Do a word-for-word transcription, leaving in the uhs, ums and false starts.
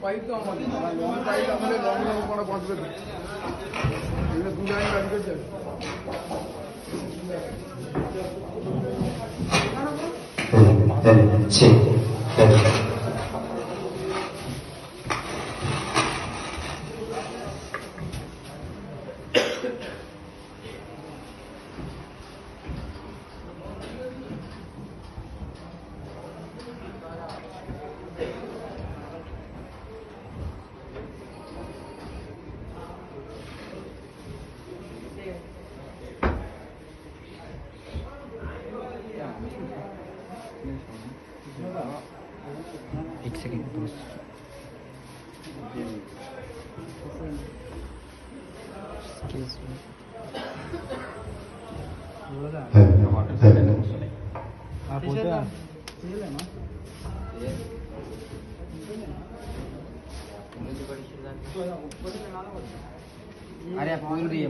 Pipe তো আমাদের, long pipe আমাদের, লং লং করা বাঁচবে তো। এগুলো দু লাইন গাড়ি করছে। एक सेकंड, बस। Excuse me. अरे, आप बोल रही है।